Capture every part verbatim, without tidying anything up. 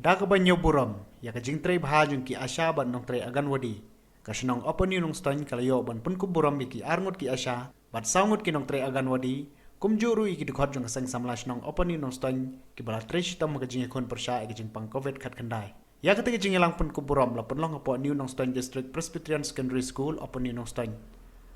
Da kaba ñiew burom ïa ka jingtrei bha jong ki ASHA bad nongtrei Anganwadi, ka shnong Upper New Nongstoiñ ka la ïoh ban pynkup burom ïa ki arngut ki ASHA bad sawngut ki nongtrei Anganwadi kumjuh ruh ïa ki dkhot jong ka seng samla shnong Upper New Nongstoiñ kiba la trei shitom ha ka jingïakhun pyrshah ïa ka jingpang covid khatkhyndai. Ïa kata ka jingïalang pynkup burom la pynlong hapoh New Nongstoiñ District Presbyterian Secondary School, Upper New Nongstoiñ.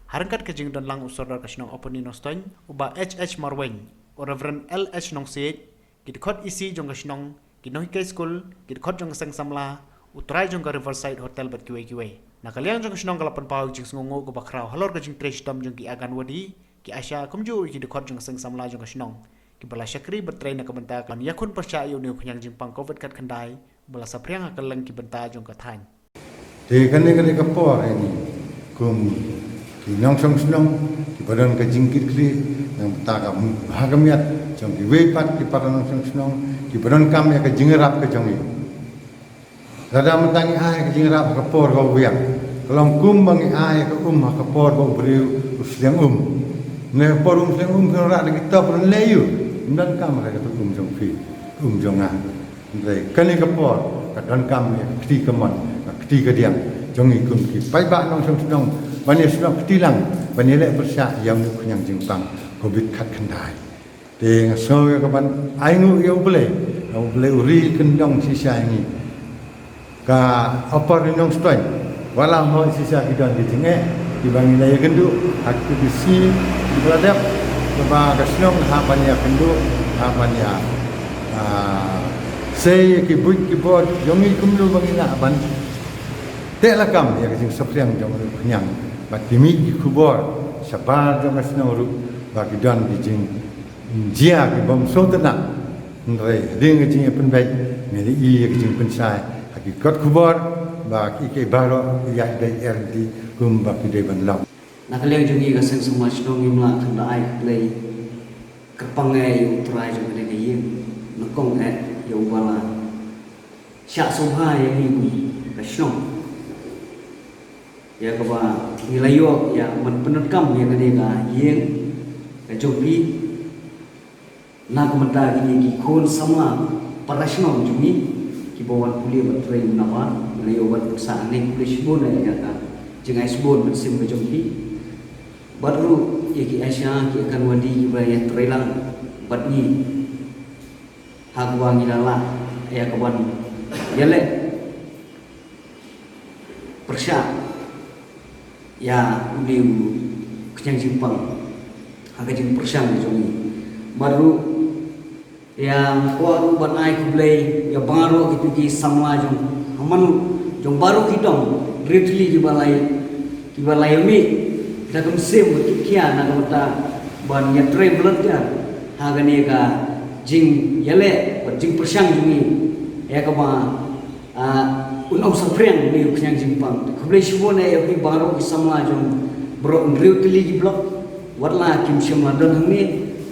Ha ryngkat ka jingdonlang u Sordar ka shnong Upper New Nongstoiñ, u Bah H H Marwein, u Reverend L H Nongsiej, ki dkhot EC jong ka shnong, ki nonghikai skul, ki dkhot jong ka seng samla, u trai jong ka Riverside Hotel bad kiwei kiwei. Na ka liang jong ka shnong ka la pynpaw ïa ka jingsngewnguh kaba khraw halor ka jingtrei shitom jong ki Anganwadi, ki ASHA kumjuh ki dkhot jong ka seng samla jong ka shnong kiba la shakri bad trei na ka bynta ban ïakhun pyrshah ïa une u khñiang jingpang covid khatkhyndai ba la saphriang ha kylleng ki bynta jong ka thaiñ. Te kane kane ka por ini kum ki nongshong shnong kiba don ka jingkitkhlieh na ka bynta ka bha ka miat jong kiwei pat ki para nongshong shnong kiba donkam ïa ka jingïarap ka jong ngi. Lada mynta ngi ai ka jingïarap ha ka por kaba biang, ka long kum ba ngi ai ka um ha ka por ba u briew u sliang um. Ne ka por um sliang um phi wanrah da ki top rynleh ïa u. Ym donkam re ka um jong phi, um jong nga. Hynrei kane ka por ka donkam ïa ka kti kamon, ka kti kadiang jong ngi kum ki paidbah nongshong shnong ban ïa snoh kti lang ban ïaleh pyrshah ïa une u khñiang jingpang covid khatkhyndai. Te nga sngew ïa ka ban ainguh ïa U Blei, ïa U Blei u ri kyndong shisha ïa ngi. Ka Upper New Nongstoiñ, wat la hoi shisha ki don ki jingeh kiba ngi la ïakynduh ha ki P T C kiba la dep, kaba ka shnong ka hap ban ïakynduh, ka hap ban ïa, ah, sei ïa ki buit ki bor jong ngi kumno ba ngi lah ban teh lakam ïa ka jingsaphriang jong u khñiang bad ki mih ki khubor shabar jong ka shnong ruh ba ki don ki jing jia ki bym sngewtynnat. Hynrei hadien ka jingïapynbeit ngi la ïohi ïa ka jingpynshai ha ki kot khubor ba ki, ki baroh ki ïaid beit ïaid lynti kumba ki dei ban long. Na ka liang jong ngi ka seng samla shnong ngim lah khlem da ai khublei kyrpang eh ïa U Trai jong kane ka ïing, nyngkong eh ïa uba la shah sngewbha ïa ngi kum ka shnong. Ïa kaba ngi la ïoh ïa ban pyndonkam ïa kane ka ïing ka jong phi. Na ka bynta kine ki khun samla para shnong jong ngi kiba wan pule bad trei mynta ba ngi la ïoh ban pynshai hangne, khublei shibun ïa ka jingai shibun mynsiem ka jong phi. Bad ruh ïa ki ASHA, ki Anganwadi kiba ïatrei lang bad ngi ha kaba ngi la lah ïa ka ban ïaleh pyrshah ïa une u khñiang jingpang ha ka jingpyrshang jong ngi. Bad ruh ïa nga kwah ruh ban ai khublei ïa baroh kito ki samla jong ha man jong baroh ki dong ri tylli kiba la ïa, kiba la ïa mih da ka mynsiem bad ki khia na ka bynta ban ïatrei volunteer ha kane ka jingïaleh bad jingpyrshang jong ngi ïa kaba, ah, un ym saphriang une u khñiang jingpang. Khublei shibun eh ïa phi baroh ki samla jong baroh hynriew tylli ki block. Wat la kim shym la don hangne,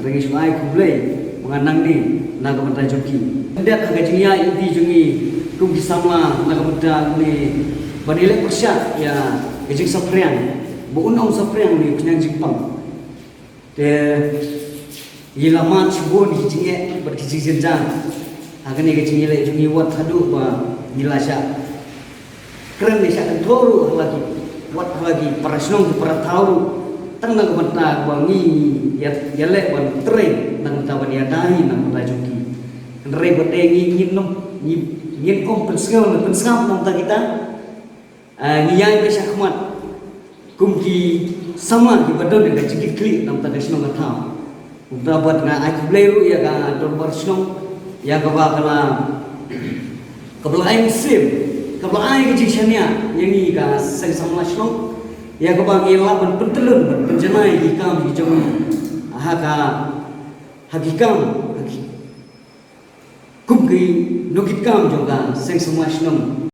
hynrei ngi shu ai khublei ba nga nangne na ka bynta jong ki. Khyndiat ha ka jingïaid lynti jong ngi kum ki samla na ka bynta une ban ïaleh pyrshah ïa ka jingsaphriang ba un ym saphriang une u khñiang jingpang. Te ngi la mad shibun ki jingeh bad ki jingjynjar ha kane ka jingïaleh jong ngi, wat haduh ba ngi la shah kren ne shah kynthoh ruh ha la ki, wat ha la ki para shnong ki para thaw ruh, tang na ka bynta ba ngi ïa, ïaleh ban trei, na ka bynta ban ïada hi na ka bynta jong ki. Hynrei ba dei ngi, ngin ym, ngi, ngin ym pynsngew ne pynsngap na ka bynta kita. Ah, ngi ïai beit shakhmat kum ki samla kiba don ka jingkitkhlieh na ka bynta ka shnong ka thaw. Kumta bad nga ai khublei ruh ïa ka dorbar shnong ïa kaba ka la, kaba la ai mynsiem, kaba la ai ka jingshaniah ïa ngi ka seng samla shnong ïa kaba ngi lah ban pyntyllun ban pynjanai ki kam ki jong ngi ha ka, ha ki kam, ha ki kum ki nongkitkam jong ka seng samla shnong.